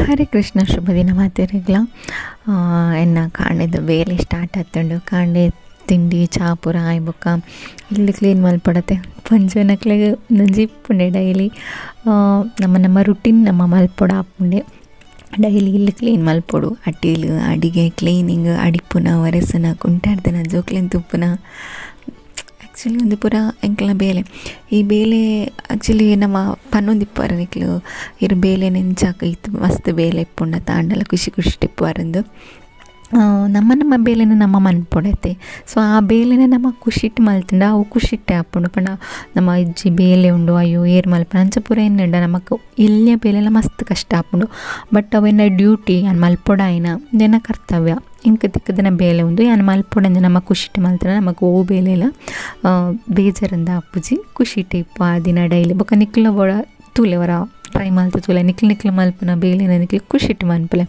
Hare Krishna ಶುಭ ದಿನ ಮಾತೆರೆಗ್ಲ. ಎನ್ನ ಕಾಂಡೆದ ಬೇಲೆ ಸ್ಟಾರ್ಟ್ ಆತುಂಡು. ಕಾಂಡೆ ತಿಂಡಿ ಚಾ ಪೂರ ಆಯ್ ಬೊಕ್ಕ ಇಲ್ಲ್ ಕ್ಲೀನ್ ಮಲ್ಪಡತೆ ಪೊಂಜೋನಕ್ಲೆಗ್ ಒಂಜಿ ಇಪ್ಪುಂಡೆ ಡೈಲಿ ನಮ್ಮ ನಮ್ಮ ರುಟೀನ್ ನಮ್ಮ ಮಲ್ಪೊಡು ಆಪುಂಡೆ. ಡೈಲಿ ಇಲ್ಲ್ ಕ್ಲೀನ್ ಮಲ್ಪೊಡು, ಅಟೀಲ್ ಅಡಿಗೆ ಕ್ಲೀನಿಂಗ್ ಅಡಿಪುನ ಒರೆಸುನ ಕುಂಟಾಡ್ದನ ಜೋಕ್ಲೆನ್ ತೂಪುನ ಆ್ಯಕ್ಚುಲಿ ಒಂದು ಪೂರ ಎಂಕ್ಲ್ನ ಬೇಲೆ. ಈ ಬೇಲೆ ಆ್ಯಕ್ಚುಲಿ ನಮ ಪನೊಂದಿಪ್ಪುವರ್ ನಿಕ್ಲು ಇರ್ ಬೇಲೆನ್ ಎಂಚ ಇತ್ ಮಸ್ತ್ ಬೇಲೆ ಇಪ್ಪುಂಡ ತಾಂಡಲ ಖುಷಿ ಖುಷಿಟ್ ಇಪ್ಪುವರಂದು. ನಮ್ಮ ನಮ್ಮ ಬೇಲೆನ್ ನಮ್ಮ ಮನ್ಪೊಡತೆ. ಸೊ ಆ ಬೇಲೆನ್ ನಮ ಖುಷಿಟ್ ಮಲ್ತ್ಂಡ ಅವು ಖುಷಿಟ್ಟೆ ಆಪುಂಡು. ಪಂಡ ನಮ್ಮ ಇಜ್ಜಿ ಬೇಲೆ ಉಂಡು ಅಯ್ಯೋ ಏರ್ ಮಲ್ಪುನ ಅಂಚ ಪೂರ ಎನ್ನುಂಡ ನಮಕ್ ಎಲ್ಯ ಬೇಲೆಲ ಮಸ್ತ್ ಕಷ್ಟ ಆಪುಂಡು. ಬಟ್ ಅವು ಎನ್ನ ಡ್ಯೂಟಿ ಯಾನ್ ಮಲ್ಪೊಡಾಯಿನ ಉಂದು ಕರ್ತವ್ಯ ಎಂಕ್ ತಿಕ್ಕುದಿನ ಬೇಲೆ ಉಂದು ಯಾನ್ ಮಲ್ಪೊಡಂದ್ ನಮ ಖುಷಿಟ್ ಮಲ್ತ್ಂಡ ನಮಕ್ ಒವು ಬೇಲೆಲ ಬೇಜಾರಂದ ಆಪುಜಿ ಖುಷಿಟ್ ಇಪ್ಪು ಆ ದಿನ ಡೈಲಿ. ಬೊಕ ನಿಕ್ಲ ಬೋಡ ತೂಲೆ ಒರ ಟ್ರೈ ಮಲ್ತ್ ತೂಲೆ ನಿಕ್ಲ್ ನಿಕ್ಲ್ ಮಲ್ಪುನ ಬೇಲೆನ್ ನಿಕ್ಲ್ ಖುಷಿಟ್ ಮನ್ಪುಲೆ.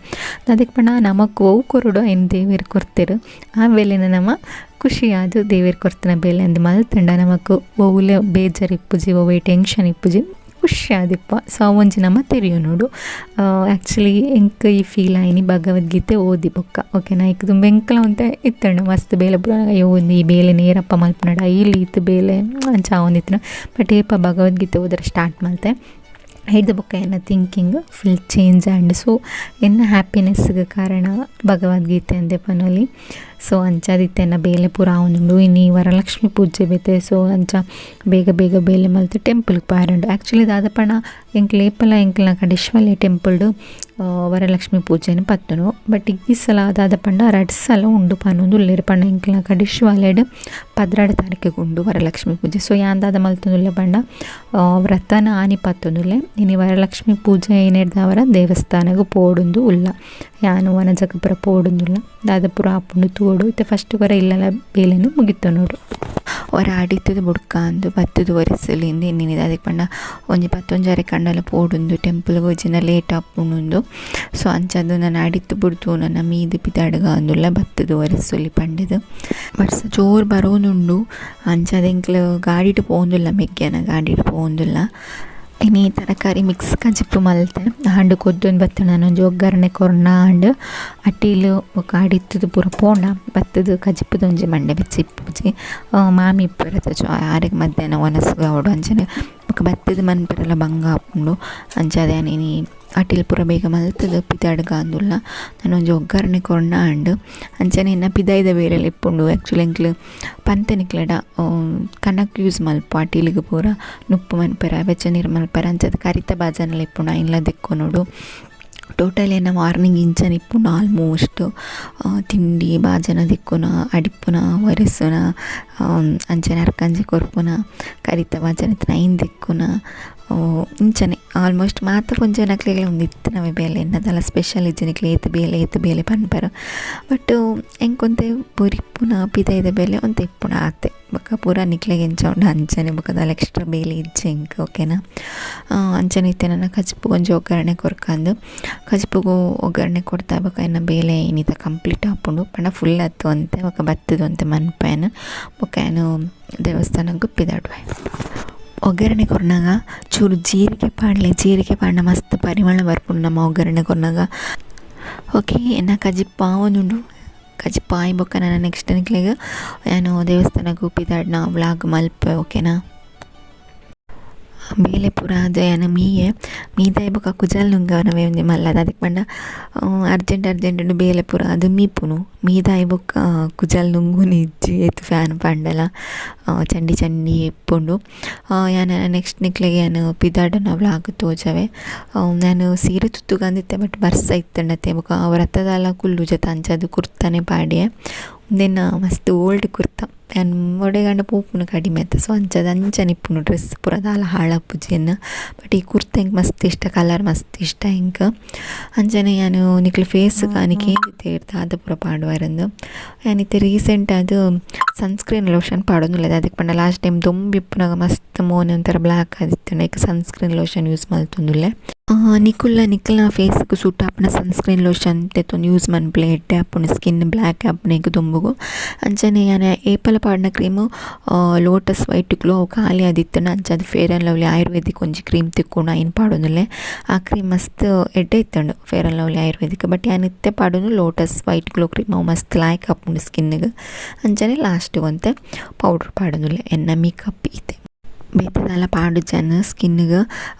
ದಾದಕ್ ಪಂಡ ನಮಕ್ ಒವು ಕೊರೊಡು ಐನ್ ದೇವೆರ್ ಕೊರ್ತೆರ್ ಆ ಬೇಲೆನ್ ನಮ ಖುಷಿಯಾದ್ ದೇವೆರ್ ಕೊರ್ತಿನ ಬೇಲೆ ಅಂದ್ ಮಲ್ತ್ಂಡ ನಮಕ್ ಒವುಲ ಬೇಜಾರ್ ಇಪ್ಪುಜಿ ಒವ್ವೆ ಟೆನ್ಷನ್ ಇಪ್ಪುಜಿ ಖುಷಿಯಾದಿಪ್ಪ. ಸೊ ಅವೊಂಜಿ ನಮ ತೆರಿಯೊನೊಡು. ಆ್ಯಕ್ಚುಲಿ ಎಂಕ್ ಈ ಫೀಲ್ ಆಯಿನಿ ಭಗವದ್ಗೀತೆ ಓದಿ ಬೊಕ್ಕ ಓಕೆನಾ. ಇಕ್ ದುಂಬು ಎಂಕ್ಲ ಒಂತೆ ಇತ್ತುಂಡು ಮಸ್ತ್ ಬೇಲೆ ಪೂರ ಅಯ್ಯೋ ಈ ಬೇಲೆನ್ ಏರಪ್ಪ ಮಲ್ಪುನ ಡೈಲಿ ಇತ್ ಬೇಲೆ ಅಂಚ ಆವೊಂದಿತ್ತ್ಂಡ್. ಬಟ್ ಏಪ ಭಗವದ್ಗೀತೆ ಓದರೆ ಸ್ಟಾರ್ಟ್ ಮಲ್ತೆ ಐಡ್ದ್ ಬೊಕ್ಕ ಎನ್ನ thinking full change ಆಂಡ್. ಸೊ ಎನ್ನ ಹ್ಯಾಪಿನೆಸ್ಗ್ ಕಾರಣ ಭಗವದ್ಗೀತೆ ಅಂದೆ ಪನೊಲಿ. ಸೊ ಅಂಚಾದಿತ್ತೆ ಎನ್ನ ಬೇಲೆ ಪೂರ ಆವೊಂದುಂಡು. ಇನಿ ವರಲಕ್ಷ್ಮಿ ಪೂಜೆ ಬೇತೆ. ಸೊ ಅಂಚ ಬೇಗ ಬೇಗ ಬೇಲೆ ಮಲ್ತ್ ಟೆಂಪಲ್ಗ್ ಪೋಯೆರುಂಡು. ಆ್ಯಕ್ಚುಲಿ ದಾದ ಪಂಡ ಎಂಕ್ಲ ಏಪಲ ಎಂಕ್ಲ್ನ ಕಡೇಶ್ವಲೆ ಟೆಂಪಲ್ಡ್ ವರಲಕ್ಷ್ಮಿ ಪೂಜೆನ್ ಪತ್ತುನು. ಬಟ್ ಈ ಸಲ ದಾದ ಪಂಡ ರಡ್ಡ್ ಸಲ ಉಂಡು ಪನೊಂದುಲ್ಲೆರ್. ಪಂಡ ಎಂಕ್ಲ್ನ ಕಡೇಶ್ವಾಲೆಡ್ 12 ತಾರೀಖಿಗ್ ಉಂಡು ವರಲಕ್ಷ್ಮಿ ಪೂಜೆ. ಸೊ ಯಾನ್ ದಾದ ಮಲ್ತೊಂದುಲ್ಲೆ ಪಂಡ ವ್ರತನ ಆನಿ ಪತ್ತೊಂದುಲ್ಲೆ. ಇನಿ ವರಲಕ್ಷ್ಮಿ ಪೂಜೆ ಇನೆಡ್ದಾವರ ದೇವಸ್ಥಾನಗ್ ಪೋಡುಂದು ಉಲ್ಲ. ಯಾನ್ ವನಜಗ್ ಪೂರ ಪೋಡುಂದುಲ್ಲ. ದಾದ ಪೂರ ಆಪುಂಡು ತೂವೊಡು. ಇತ್ತೆ ಫಸ್ಟ್ ಒರ ಇಲ್ಲಲ ಬೇಲೆನ್ ಮುಗಿತೊನೊಡು. ಒರ ಅಡಿತುದು ಬುಡ್ಕ ಅಂದು ಬತ್ತುದು ಒರೆಸೊಲಿ ಇಂದ್ ಎನ್ನಿನಿ. ದಾದಕ್ ಪಂಡ ಒಂಜಿ ಪತ್ತೊಂಜರೆ ಕಂಡಲ ಪೋಡುಂದು ಟೆಂಪಲ್ ಗ್ ಲೇಟ್ ಆಪುಂಡುಂದು. ಸೊ ಅಂಚಾದ್ ನನ ಅಡಿತ್ ಬುಡ್ದು ನನ ಮೀದ್ ಪಿದಾಡ್ಗ ಅಂದುಲ್ಲ ಬತ್ತುದು ಒರೆಸೊಲಿ ಪಂಡುದು. ಬರ್ಸ ಜೋರು ಬರೋದುಂಡು ಅಂಚಾದ್ ಎಂಕ್ಲು ಗಾಡಿಡ್ ಪೋವೊಂದುಲ್ಲ ಮೆಗ್ಯನ ಗಾಡಿಡ್ ಪೋವೊಂದುಲ್ಲ. ಇನಿ ತರಕಾರಿ ಮಿಕ್ಸ್ ಕಜಿಪು ಮಲ್ತೆ ಆಂಡ್ ಕೊದ್ದೊಂದು ಬತ್ತುಂಡು ನನೊಂಜಿ ಒಗ್ಗರಣೆ ಕೊರ್ನ ಆಂಡ್ ಅಟೀಲ್ ಬೊಕ ಅಡಿತ್ತುದು ಪೂರ ಪೋಂಡ ಬತ್ತುದು ಕಜಿಪುದೊಂಜಿ ಮಂಡೆ ಬೆಚ್ಚ ಇಪ್ಪುಜಿ. ಮಾಮಿ ಇಪ್ಪುವೆರ್ ಆರೆಗ್ ಮಧ್ಯಾಹ್ನ ವನಸ್ಗ್ ಆವೊಡು ಅಂಚನೆ ಬೊಕ ಬತ್ತುದು ಮನ್ಪೆರೆಲ ಬಂಗ ಆಪುಂಡು. ಅಂಚಾದ್ ಯಾನ್ ಇನಿ ಅಟಿಲ್ ಪೂರ ಬೇಗ ಮಲ್ತುದು ಪಿದಾಡ್ಗ ಅಂದುಲ್ಲ. ನನೊಂಜಿ ಒಗ್ಗರಣೆ ಕೊರ್ನ ಆಂಡ್ ಅಂಚನೆ ಎನ್ನ ಪಿದಾಯ್ದ ಬೇಲೆಲ ಇಪ್ಪುಂಡು. ಆ್ಯಕ್ಚುಲಿ ಎಂಕ್ಲು ಪಂತೆ ನಿಕ್ಲೆಡ ಕನಕ್ ಯೂಸ್ ಮಲ್ಪ ಅಟಿಲ್ಗ್ ಪೂರ ನುಪ್ಪು ಮನ್ಪೆರೆ ಬೆಚ್ಚ ನೀರು ಮನ್ಪೆರೆ ಅಂಚಾದ್ ಕರಿತ ಬಾಜನಲ ಇಪ್ಪುಂಡು ಐನ್ಲ ದೆಕ್ಕೊನೊಡು. ಟೋಟಲಿ ಎನ್ನ ಮಾರ್ನಿಂಗ್ ಇಂಚನೆ ಇಪ್ಪುಂಡು ಆಲ್ಮೋಸ್ಟ್. ತಿಂಡಿ ಬಾಜನ ದೆಕ್ಕುನ ಅಡಿಪುನ ಒರೆಸುನ ಅಂಚನೆ ಅರ್ಕಂಜಿ ಕೊರ್ಪುನ ಕರಿತ ಬಾಜನ ಇತ್ತ್ಂಡ ಐನ್ ದೆಕ್ಕುನ ಇಂಚನೆ ಆಲ್ಮೋಸ್ಟ್ ಮಾತ ಪೊಂಜೊನಕ್ಲೆಗ್ಲ ಉಂದು ಇತ್ತಿನವೇ ಬೇಲೆ. ಎನ್ನದಲ ಸ್ಪೆಷಲ್ ಇಜ್ಜಿ ನಿಕ್ಲೆ ಏತ್ ಬೇಲೆ ಏತ್ ಬೇಲೆ ಪನ್ಪೆರ್. ಬಟ್ ಎಂಕ್ ಒಂತೆ ಬೊರಿಪ್ಪುನ ಪಿದಯ್ದ ಬೇಲೆ ಒಂತೆ ಇಪ್ಪುಂಡು ಆತೆ. ಬೊಕ ಪೂರ ನಿಕ್ಲೆಗ್ ಎಂಚ ಉಂಡು ಅಂಚನೆ ಬೊಕ ದಾಲ ಎಕ್ಸ್ಟ್ರಾ ಬೇಲೆ ಇಜ್ಜಿ ಎಂಕ್ ಓಕೆನಾ. ಅಂಚನೆ ಇತ್ತೆ ನನ ಕಜಿಪುಗ್ ಒಂಜಿ ಒಗ್ಗರಣೆ ಕೊರ್ಕಂದು ಕಜಿಪುಗು ಒಗ್ಗರಣೆ ಕೊರ್ತ ಬೊಕ ಎನ್ನ ಬೇಲೆ ಇನಿತ ಕಂಪ್ಲೀಟ್ ಆಪುಂಡು. ಪಂಡ ಫುಲ್ ಅತ್ತ್ ಒಂತೆ ಬೊಕ ಬತ್ತುದು ಒಂತೆ ಮನ್ಪೆ ಯಾನ್ ಬೊಕ ಯಾನ್ ದೇವಸ್ಥಾನಗ್ ಪಿದಾಡುವೆ. ಒಗ್ಗರಣೆ ಕೊರ್ನಗ ಚೂರು ಜೀರಿಗೆ ಪಾಡ್ಲೆ, ಜೀರಿಗೆ ಪಾಡ್ಂಡ ಮಸ್ತ್ ಪರಿಮಳ ಬರ್ಪುಂಡು ನಮ್ಮ ಒಗ್ಗರಣೆ ಕೊರ್ನಗ. ಓಕೆ ಎನ್ನ ಕಜಿಪು ಆವೊಂದುಂಡು. ಕಜಿಪು ಆಯಿ ಬೊಕ್ಕ ನನ ನೆಕ್ಸ್ಟ್ ನಿಕ್ಲೆಗ್ ಯಾನ್ ದೇವಸ್ಥಾನಗ್ ಪಿದಾಡ್ನ ವ್ಲಾಗ್ ಮಲ್ಪೆ ಓಕೆನಾ. ಬೇಲೆ ಪೂರ ಆದ್ ಯಾನ್ ಮೀಯೆ ಮೀದಾಯಿ ಬೊಕ್ಕ ಕುಜಲ್ ನುಂಗವನವೇ ಒಂಜಿ ಮಲ್ಲ ದಾದಕ್ ಪಂಡ ಅರ್ಜೆಂಟ್ ಅರ್ಜೆಂಟ್ ಬೇಲೆ ಪೂರ ಆದ್ ಮೀಪುನು ಮೀದಾಯಿ ಬೊಕ್ಕ ಕುಜಲ್ ನುಂಗುನಿ ಇಜ್ಜಿ ಏತ್ ಫ್ಯಾನ್ ಪಾಂಡಲ ಚಂಡಿ ಚಂಡಿ ಇಪ್ಪುಂಡು. ಯಾನ್ ನೆಕ್ಸ್ಟ್ ನಿಕ್ಲೆಗ್ ಯಾನ್ ಪಿದಾಡುನ ವ್ಲಾಗ್ ತೋಜವೆ. ಯಾನ್ ಸೀರೆ ತುತ್ತುಗಂದಿತ್ತೆ ಬಟ್ ಬರ್ಸ ಇತ್ತುಂಡತೆ ಬೊಕ ವ್ರತದಾಲ ಕುಲ್ಲುಜತ ಅಂಚಾದ್ ಕುರ್ತನೆ ಪಾಡ್ಯೆ. ಉಂದೆನ್ನ ಮಸ್ತ್ ಓಲ್ಡ್ ಕುರ್ತಾ ಯಾನ್ ಒಡೆಗಾಂಡ ಪೋಪುನು ಕಡಿಮೆ ಅತ್ತ ಸೊ ಅಂಚಾದ್ ಅಂಚನೆ ಇಪ್ಪುನು ಡ್ರೆಸ್ ಪೂರ ದಾಲ ಹಾಳಾಪುಜಿ ಎನ್ನ. ಬಟ್ ಈ ಕುರ್ತಾ ಎಂಕ್ ಮಸ್ತ್ ಇಷ್ಟ ಕಲರ್ ಮಸ್ತ್ ಇಷ್ಟ ಎಂಕ್. ಅಂಚನೆ ಯಾನ್ ನಿಕ್ಲೆ ಫೇಸ್ ಗ್ ಕೇಂದಿತ್ತೆ ದಾದ ಪೂರ ಪಾಡುವರಂದ್. ಯಾನ್ ಇತ್ತೆ ರೀಸೆಂಟ್ ಆದ್ ಸನ್ಸ್ಕ್ರೀನ್ ಲೋಷನ್ ಪಾಡೊಂದುಲ್ಲೆ ದಾದಕ್ ಪಂಡ ಲಾಸ್ಟ್ ಟೈಮ್ ದೊಂಬು ಇಪ್ಪುನಗ ಮಸ್ತ್ ಮೋನೆ ಒಂಥರ ಬ್ಲ್ಯಾಕ್ ಆದಿತ್ತುಂಡು ಐಕ್ sunscreen lotion use ಮಲ್ತೊಂದುಲ್ಲೆ. ನಿಕುಲ್ಲ ನಿಕಲ್ನ ಫೇಸ್ ಗ್ ಸೂಟ್ ಆಪುನ ಸನ್ಸ್ಕ್ರೀನ್ ಲೋಷನ್ ದೆತೊಂದು ಯೂಸ್ ಮನ್ಪುಲೆ ಎಡ್ಡೆ ಆಪುಂಡು ಸ್ಕಿನ್ ಬ್ಲ್ಯಾಕ್ ಆಪುನ ಎಂಕ್ ದೊಂಬುಗು. ದುಂಬುಗು ಅಂಚನೆ ಯಾನ ಏಪಲ ಪಾಡಿನ ಕ್ರೀಮು ಲೋಟಸ್ ವೈಟ್ ಗ್ಲೋ ಖಾಲಿ ಆದಿತ್ತುಂಡು ಅಂಚಾದ್ ಫೇರ್ ಆ್ಯಂಡ್ ಲವ್ಲಿ ಆಯುರ್ವೇದಿಕ್ ಒಂಜಿ ಕ್ರೀಮ್ ತಿಕ್ಕುಂಡು ಐನ್ ಪಾಡೊಂದುಲ್ಲೆ ಆ ಕ್ರೀಮ್ ಮಸ್ತ್ ಎಡ್ಡೆ ಇತ್ತುಂಡು fair and lovely ayurvedic but ಯಾನ್ ಇತ್ತೆ ಪಾಡೊಂದು ಲೋಟಸ್ ವೈಟ್ ಗ್ಲೋ ಕ್ರೀಮ್ ಅವು ಮಸ್ತ್ ಲಾಯ್ಕ್ ಆಪುಂಡು ಸ್ಕಿನ್ಗೆ ಅಂಚನೆ ಲಾಸ್ಟ್ ಒಂತೆ ಪೌಡರ್ ಪಾಡೊಂದುಲ್ಲೆ ಎನ್ನ ಮೇಕಪ್ ಇತ್ತೆ ಬೇತೆ ಪಾಡು ಜನ ಸ್ಕಿನ್ಗೆ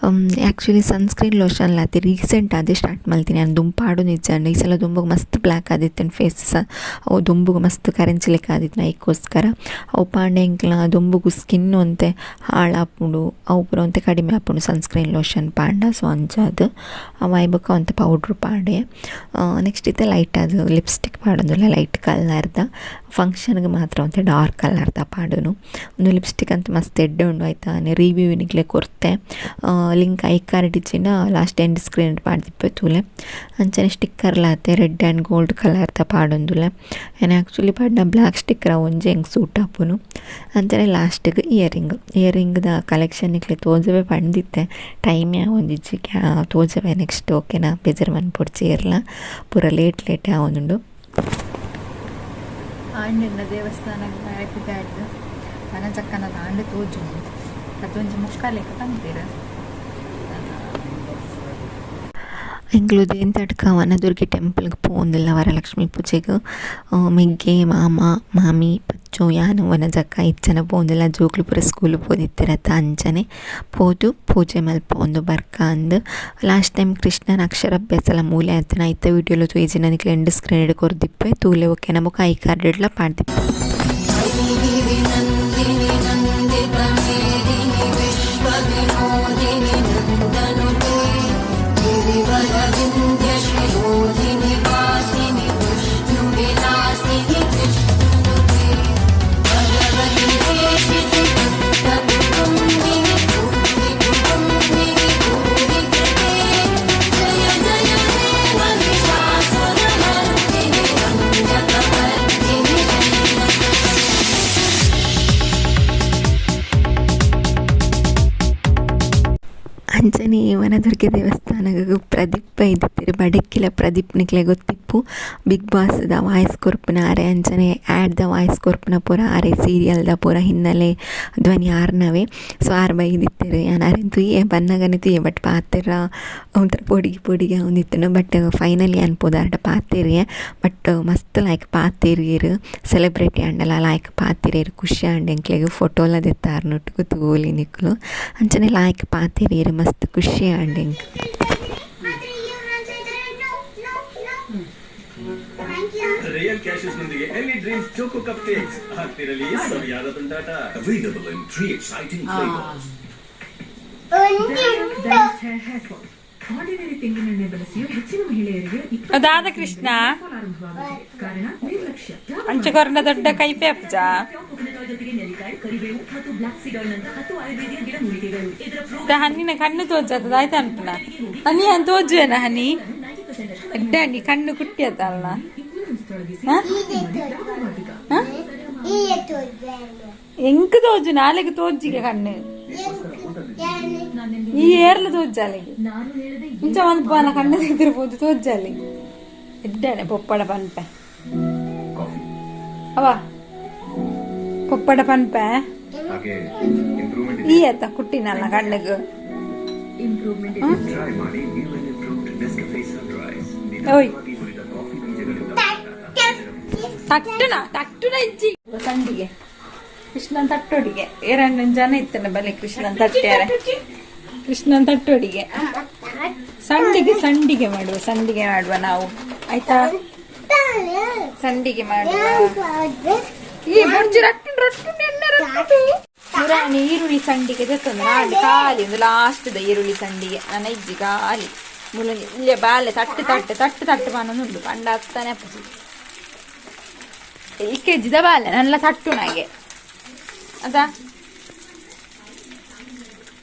actually sunscreen lotion lathi recent ಆದ್ ಸ್ಟಾರ್ಟ್ ಮಲ್ತೀನಿ ಯಾನ್ ದುಂಬು ಪಾಡೊಂದು ಇಜ್ಜಂಡ್ ಈ ಸಲ ದುಂಬುಗು ಮಸ್ತ್ ಬ್ಲ್ಯಾಕ್ ಆದಿತ್ತುಂಡು ಫೇಸ್ ಅವು ದುಂಬುಗು ಮಸ್ತ್ ಕರೆಂಚಿ ಲೆಕ್ಕ ಆದಿತ್ತು ಐಕೋಸ್ಕರ ಅವು ಪಾಂಡ ಎಂಕ್ಲ ದುಂಬುಗು ಸ್ಕಿನ್ ಒಂತೆ ಹಾಳಾಪುಂಡು ಅವು ಪೂರ ಒಂತೆ ಕಡಿಮೆ ಆಪುಂಡು ಸನ್ಸ್ಕ್ರೀನ್ ಲೋಷನ್ ಪಾಂಡ ಸೊ ಅಂಚಾದ್ ಅವು ಆಯಿ ಬೊಕ್ಕ ಒಂತೆ ಪೌಡ್ರ್ ಪಾಡೆ ನೆಕ್ಸ್ಟ್ ಇತ್ತೆ ಲೈಟ್ ಆದ್ ಲಿಪ್ಸ್ಟಿಕ್ ಪಾಡೊಂದುಲ್ಲೆ ಲೈಟ್ ಕಲರ್ದ ಫಂಕ್ಷನ್ಗೆ ಮಾತ್ರ ಒಂತೆ ಡಾರ್ಕ್ ಕಲರ್ದ ಪಾಡುನು ಒಂದು ಲಿಪ್ಸ್ಟಿಕ್ ಅಂತ ಮಸ್ತ್ ಎಡ್ಡೆ ಉಂಡು ಆಯ್ತಾ ರಿವ್ಯೂ ನಿಕ್ಲೆ ಕೊರ್ತೆ ಲಿಂಕ್ I card ಇಚ್ಚಿಂಡ ಲಾಸ್ಟ್ ಎಂಡ್ ಸ್ಕ್ರೀನ್ ಪಾಡ್ದಿಪ್ಪೆ ತೂಲೆ ಅಂಚನೆ ಸ್ಟಿಕ್ಕರ್ಲಾತೆ ರೆಡ್ ಆ್ಯಂಡ್ ಗೋಲ್ಡ್ ಕಲರ್ದ ಪಾಡೊಂದುಲ್ಲೆ ಯಾನ್ ಆ್ಯಕ್ಚುಲಿ ಪಾಡ್ನ ಬ್ಲ್ಯಾಕ್ ಸ್ಟಿಕ್ಕರ್ ಒಂಜಿ ಎಂಕ್ ಸೂಟ್ ಆಪುನು ಅಂಚನೆ ಲಾಸ್ಟಿಗೆ ಇಯರಿಂಗ್ ಇಯರಿಂಗ್ದ ಕಲೆಕ್ಷನ್ ನಿಕ್ಲೆ ತೋಜವೆ ಪಂಡಿತ್ತೆ ಟೈಮ್ ಯಾವೊಂದಿಜ್ಜಿ ತೋಜವೆ ನೆಕ್ಸ್ಟ್ ಓಕೆನಾ ಬೇಜಾರ್ ಮನ್ಪೊಡ್ಚಿ ಇರ್ಲ ಪೂರ ಲೇಟ್ ಲೇಟ್ ಆವೊಂದುಂಡು ಆಂಡಿನ ದೇವಸ್ಥಾನಕ್ಕೆ ಪಿದಾಡ್ದು ವನಜಕ್ಕನ ಆಂಡ್ ತೋಜುಂಡು ಅದೊಂಜಿ ಮುಕ್ಕಾಲೆಕ್ಕ ಪನ್ಪೆರ್ ಎಂಕ್ಲು ದೇಂತಡ್ಕ ವನದುರ್ಗೆ ಟೆಂಪಲ್ಗೆ ಪೋವೊಂದುಲ್ಲ ವರಲಕ್ಷ್ಮಿ ಪೂಜೆಗ್ ಮೆಗ್ಗೆ ಮಾಮ ಮಾಮಿ ಪಚ್ಚು ಯಾನ್ ವನಜಕ್ಕ ಇಚ್ಚನ ಪೋವೊಂದುಲ್ಲ ಜೋಕ್ಲು ಪೂರ ಸ್ಕೂಲ್ ಪೋದಿತ್ತೆರತ ಅಂಚನೆ ಪೋದು ಪೂಜೆ ಮಲ್ಪೊಂದು ಬರ್ಕ ಅಂದ್ ಲಾಸ್ಟ್ ಟೈಮ್ ಕೃಷ್ಣನ ಅಕ್ಷರಾಭ್ಯಾಸಲ ಮೂಲೆ ಆತನ ಐತ ವೀಡಿಯೋಲು ತೋಜಿನ ನಿಕ್ಲೆ ಎಂಡ್ ಸ್ಕ್ರೀನ್ ಕೊರ್ದಿಪ್ಪೆ ತೂಲೆ ಓಕೆನ ಬೊಕ I card ಡ್ಲ ಪಾಡ್ದಿಪ್ಪೆ. ಅಂಚನೆ ವನದುರ್ಗೆ ದೇವಸ್ಥಾನಗ್ ಪ್ರದೀಪ್ ಬೈದಿತ್ತೆರ್ ಬಡಕ್ಕಿಲ ಪ್ರದೀಪ್ ನಿಕ್ಲೆ ಗೊತ್ತಿಪ್ಪು ಬಿಗ್ ಬಾಸ್ ದ ವಾಯ್ಸ್ ಕೊರ್ಪುನ ಆರೆ ಅಂಚನೆ ಆ್ಯಡ್ ದ ವಾಯ್ಸ್ ಕೊರ್ಪುನ ಪೂರ ಆರೆ ಸೀರಿಯಲ್ ದ ಪೂರ ಹಿನ್ನೆಲೆ ಧ್ವನಿ ಆರ್ನವೇ ಸೊ ಆರ್ ಬೈದಿತ್ತೆರ್ ಯಾನ್ ಅರೆನ್ ತೂಯೆ ಬನ್ನಗನೆ ತೂಯೆ ಬಟ್ ಪಾತೆರ ಒಂಥರ ಪೊಡಿಗೆ ಪೊಡಿಗೆ ಆವೊಂದಿತ್ತುಂಡು ಬಟ್ ಫೈನಲಿ ಯಾನ್ ಪೋದು ಆರ್ಡ ಪಾತೆರಿಯೆ ಬಟ್ ಮಸ್ತ್ ಲಾಯ್ಕ್ ಪಾತೆರಿಯೆರ್ ಸೆಲೆಬ್ರಿಟಿ ಆಂಡಲ ಲಾಯ್ಕ್ ಪಾತೆರಿಯೆರ್ ಖುಷಿ ಆಂಡ್ ಎಂಕ್ಲೆಗ್ ಫೋಟೋಲ ದೆತ್ತಾರ್ನೊಟ್ಟುಗು ತೂವೊಲಿ ನಿಕುಲು ಅಂಚನೆ ಲಾಯ್ಕ್ ಪಾತೆರಿಯೆರ್ ಮಸ್ತ್ ಖುಷಿ ಆಂಡ್ ಎಂಕ್. ರಿಯಲ್ ಕ್ಯಾಶಸ್ ನೊಂದಿಗೆ ಎಲ್ಲಿ ಡ್ರೀಮ್ಸ್ ಚೋಕೋ ಕಪ್ ಕೇಕ್ಸ್ ಹಾಕ್ತಿರಲಿ ಸವಿಯಾದ ತುಂಟಾಟ available in 3 exciting flavours. ಅದಾದ ಕೃಷ್ಣ ಅಂಚುಕೊರ್ನ ದೊಡ್ಡ ಕೈಪೆ ಅಪ್ಪಜ ಹಣ್ಣಿನ ಕಣ್ಣು ತೋಜದ ಆಯ್ತಾ ಅನ್ಪುನ ಹನಿ ಅಂತ ತೋಜುವೇನ ಹನಿ ಎಡ್ಡೆ ಕಣ್ಣು ಕುಟ್ಟಿ ಅತ್ತಲ್ಲ ಎಂಕ್ ತೋಜು ನಾಳೆಗೆ ತೋಜಿಗೆ ಕಣ್ಣು ಈ ಏರ್ಲ ತೋಜಾಲಿಗೆ ಇಂಚ ಒಂದು ಪಾನ ಕಣ್ಣು ತೆಗೆದಿರ್ಬೋದು ತೋಜಾಲಿಗೆ ಎಡ್ಡೆ ಪೊಪ್ಪಡ ಪನ್ಪೆ ಅವ ಪೊಪ್ಪಡ ಪನ್ಪೆ ಈ ಆತ ಕುಟ್ಟಿನಲ್ಲ ಕಣ್ಣಿಗೆ ಓಯ್ ತಟ್ಟುನ ತಟ್ಟುನ ಇಜ್ಜಿ ಸಂಡಿಗೆ ಕೃಷ್ಣನ್ ತಟ್ಟೊಡಿಗೆ ಎರಡು ಜನ ಇತ್ತನ ಬಲೆ ಕೃಷ್ಣನ್ ತಟ್ಟ್ಯಾರೆ ಕೃಷ್ಣನ್ ತಟ್ಟೊಡಿಗೆ ಸಂಡಿಗೆ ಸಂಡಿಗೆ ಮಾಡುವ ಸಂಡಿಗೆ ಮಾಡುವ ನಾವು ಆಯ್ತಾ ಸಂಡಿಗೆ ಮಾಡುವ ಈ ಬೊರ್ಜಿ ರಟ್ಟು ರಟ್ಟು ಎಣ್ಣೆ ರಟ್ಟು ಪುರಾಣಿ ಈರುಳ್ಳಿ ಸಂಡಿಗೆ ತೆತ್ತೊಂದು ನಾಳೆ ಖಾಲಿ ಒಂದು ಲಾಸ್ಟ್ the ಈರುಳ್ಳಿ ಸಂಡಿಗೆ ನನ್ನ ಇಜ್ಜಿ ಖಾಲಿ ಮುಲಂಜಿ ಇಲ್ಲೇ ಬಾಲೆ ತಟ್ಟು ತಟ್ಟು ತಟ್ಟು ತಟ್ಟು ಪಾನೊಂದುಂಡು ಪಂಡ ಆಗ್ತಾನೆ ಅಪ್ಪಜಿ ಎಲ್ ಕೆ ಜಿದ ಬಾಲೆ ನಲ್ಲ ತಟ್ಟು ನಾಗೆ ಅದ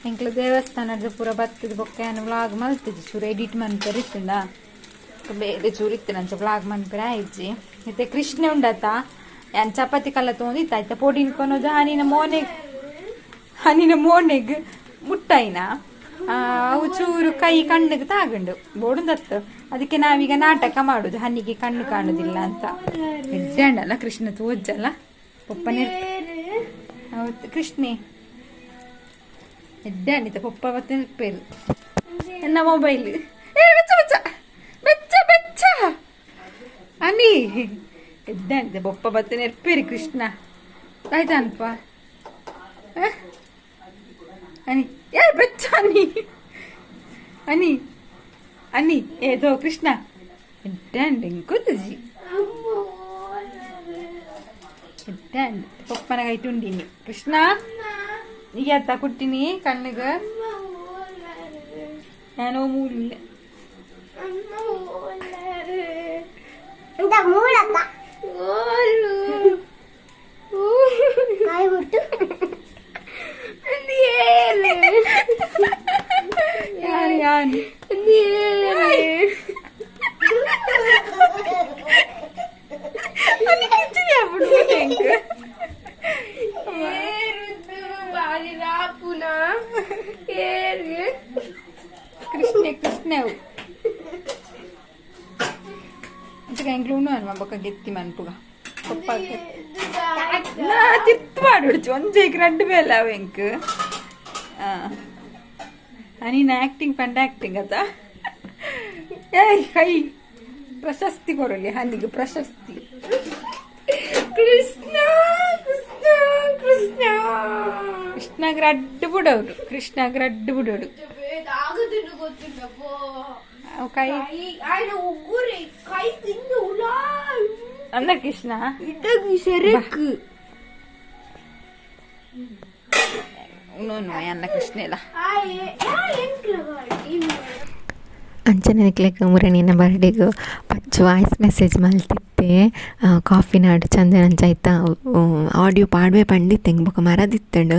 ಎಂಕ್ಲ ದೇವಸ್ಥಾನದ ಪೂರ ಬತ್ತದ ಬೊಕ್ಕ ವ್ಲಾಗ್ ಮಲ್ತಿದ್ದಿ ಚೂರು ಎಡಿಟ್ ಮನ್ಪೆರ್ ಇತ್ತುಂಡ ಬೇರೆ ಚೂರು ಇತ್ತು ನಂಚ ವ್ಲಾಗ್ ಮನ್ಪೆರ ಆಯ್ಜಿ ಮತ್ತೆ ಕೃಷ್ಣ ಉಂಡತ ಯಾನ್ ಚಪಾತಿ ಕಲ್ಲ ತೊಗೊಂಡಿತ್ತ ಆಯ್ತಾ ಪೊಡಿ ಕೊನೋಜ ಹನಿನ ಮೋನೆಗ್ ಹನಿನ ಮೋನೆಗ್ ಮುಟ್ಟಾಯಿನ ಅವು ಚೂರು ಕೈ ಕಣ್ಣಿಗೆ ತಾಗುಂಡು ಬೋಡುಂದತ್ತು ಅದಕ್ಕೆ ನಾವೀಗ ನಾಟಕ ಮಾಡುದು ಹನಿಗೆ ಕಣ್ಣು ಕಾಣುದಿಲ್ಲ ಅಂತ. ಎಡ್ಡೆ ಕೃಷ್ಣ ತೋಜಲ್ಲ ಪೊಪ್ಪನೆ ಹೌದು ಕೃಷ್ಣೆ ಎಡ್ಡೆ ಅಂಡಿತ ಪೊಪ್ಪ ಬತ್ತೆ ಪೇರು ಎನ್ನ ಮೊಬೈಲ್ ಏ ಬೆಚ್ಚ ಬೆಚ್ಚ ಬೆಚ್ಚ ಬೆಚ್ಚ ಅನಿ ಎಡ್ಡೆ ಅಂಡಿತ ಪೊಪ್ಪ ಬತ್ತೆ ನೆರ್ಪೇರಿ ಕೃಷ್ಣ ಆಯ್ತಾ ಅನ್ಪ ಅನಿ ಏ ಬೆಚ್ಚ ಅನಿ ಅನಿ ಅನಿ ಏದೋ ಕೃಷ್ಣ ಎಡ್ಡೆ ಅಂಡ್ ಇಂಕುಜಿ ಎಡ್ಡೆ ಅಂಡ್ ಪೊಪ್ಪನ ಕೈಟುಂಡಿನಿ ಕೃಷ್ಣ ಈಗ ಅತ್ತ ಕುಟ್ಟಿನಿ ಕಣ್ಣಿಗೆ ನಾನು ಮೂಲಿಲ್ಲ ಯಾರು ಯಾರು ಕೃಷ್ಣ ಕೃಷ್ಣ ಎಂಕ್ಲು ಬೊಕ್ಕ ಗೆತ್ತಿ ಮನ್ಪುಗ ಪಪ್ಪ ತಿರ್ತು ಮಾಡುಡ್ಚು ಒಂಜೈಕ್ ರಡ್ಡು ಬೇಲ ಅವು ಎಂಕ್ ನೀನು ಆ್ಯಕ್ಟಿಂಗ್ ಪಂಡ ಆ್ಯಕ್ಟಿಂಗ್ ಅತ್ತ ಏಯ್ ಕೈ ಪ್ರಶಸ್ತಿ ಕೊರಲಿ ಹನಿಗೆ ಪ್ರಶಸ್ತಿ ಕೃಷ್ಣ ಕೃಷ್ಣ ಕೃಷ್ಣ ಕೃಷ್ಣಗ್ ರಡ್ಡು ಬಿಡೋರು ಕೃಷ್ಣಗ್ ರಡ್ಡು ಬಿಡೋಡು ಕೈ ಅಂದ ಕೃಷ್ಣ ಅನ್ನ ಕೃಷ್ಣ ಇಲ್ಲ ಅಂಚನೆ ನಿಕ್ಲೆಗ್ ಮುರಣಿನ ಬರ್ಡೇಗ್ ಪಚ್ಚು ವಾಯ್ಸ್ ಮೆಸೇಜ್ ಮಲ್ತಿತ್ತೆ ಕಾಫಿ ನಾಡು ಚಂದನ ಅಂಚ ಆಡಿಯೋ ಪಾಡ್ವೆ ಪಂಡಿತ್ತೆ ಬೊಕ ಮರದಿತ್ತಂಡು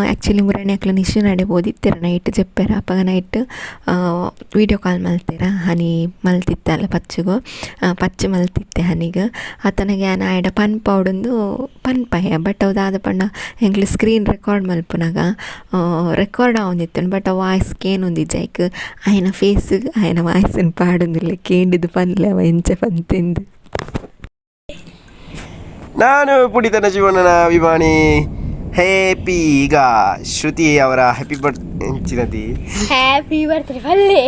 ಆ್ಯಕ್ಚುಲಿ ಮುರಣಿ ಅಕ್ಲ ನಿಶು ನಡೆ ಓದಿತ್ತೆರ ನೈಟ್ ಜೆಪ್ಪೆರ ಅಪಗ night video call ಮಲ್ತೆರ ಹನಿ ಮಲ್ತಿತ್ತಲ್ಲ ಪಚ್ಚುಗು ಪಚ್ಚು ಮಲ್ತಿತ್ತೆ ಹನಿಗೆ ಆತನಿಗೆ ಆನ ಆಯಡ ಪನ್ಪೌಡೊಂದು ಪನ್ಪಾಯ ಬಟ್ ಅವು ದಾದ ಪಂಡ ಎಂಕ್ಲು ಸ್ಕ್ರೀನ್ ರೆಕಾರ್ಡ್ ಮಲ್ಪುನಗ ರೆಕಾರ್ಡ್ ಆವೊಂದಿತ್ತಂಡು ಬಟ್ ಆ ವಾಯ್ಸ್ ಕೇನೊಂದಿಜ್ಜ ಐಕ್ ಆಯನ ಫೇಸ್ ಆಯನ ವಾಯ್ಸನ್ ಪಾಡೊಂದಿಲ್ಲ ಕೇಂಡಿದ್ ಪನ್ಲೆ ಅವ ಎಂಚ ಪಂತೆಂದು. ನಾನು ಪುಡಿತನ ಜೀವನನ ಅಭಿಮಾನಿ ಹ್ಯಾಪಿ. ಈಗ ಶ್ರುತಿ ಅವರ ಹ್ಯಾಪಿ ಬರ್ತ್ ಎಂಚಿನದಿ ಹ್ಯಾಪಿ ಬರ್ತ್ಡೇ ಪಲ್ಲೆ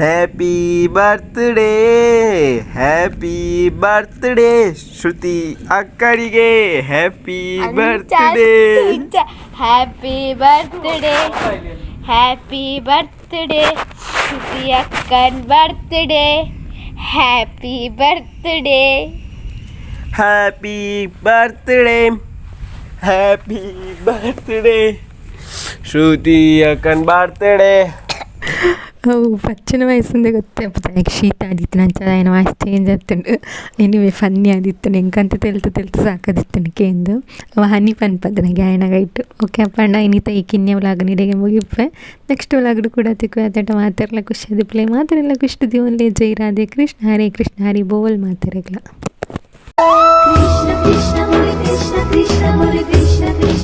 happy birthday happy birthday Shruti ಅಕ್ಕರಿಗೆ happy birthday happy birthday happy birthday Shruti ಅಕ್ಕನ್ birthday happy birthday happy birthday happy birthday Shruti ಅಕ್ಕನ್ ಬರ್ತ್ಡೇ. ಅವು ಪಚ್ಚನ ವಯಸ್ಸಿಂದ ಗೊತ್ತೇ ಲೈಕ್ ಶೀತ ಆದಿತ್ತು ನಂಚ ఆయన ವಾಯ್ಸ್ ಚೇಂಜ್ ಆತುಂಡು. ಎನಿವೆ ಫನ್ನಿ ಆದಿತ್ತುಂಡು ಎಂಕಂತ ತೆಲ್ತು ತೆಲ್ತು ಸಾಕಾದಿತ್ತುಂಡು ಕೇಂದು ಅವ ಹನಿ ಪನ್ಪದ ನನಗೆ ಆಯನ ಗೈಟು. ಓಕೆ ಅಪ್ಪಣ್ಣ ಇನ್ನಿತ ಈ ಕಿನ್ಯ ವ್ಲಾಗ್ ನಿಡೆಗೆ ಮುಗಿಪೆ. ನೆಕ್ಸ್ಟ್ ವ್ಲಾಗ್ ಕೂಡ ತಿಕ್ಕು ಅತಟ ಮಾತೆರ್ಲ ಖುಷಿ ಆದಿಪ್ಲೆ ಮಾತೆರೆಲ್ಲ ಖುಷಿ ದಿವನ್ಲೆ. ಜೈ ರಾಧೆ ಕೃಷ್ಣ ಹರೇ ಕೃಷ್ಣ ಹರಿ ಬೋಲ್ ಮಾತೆರೆಗ್ಲ. ಕೃಷ್ಣ ಕೃಷ್ಣ ಮುರಿ ಕೃಷ್ಣ ಕೃಷ್ಣ ಮುರಿ ಕೃಷ್ಣ ಕೃಷ್ಣ.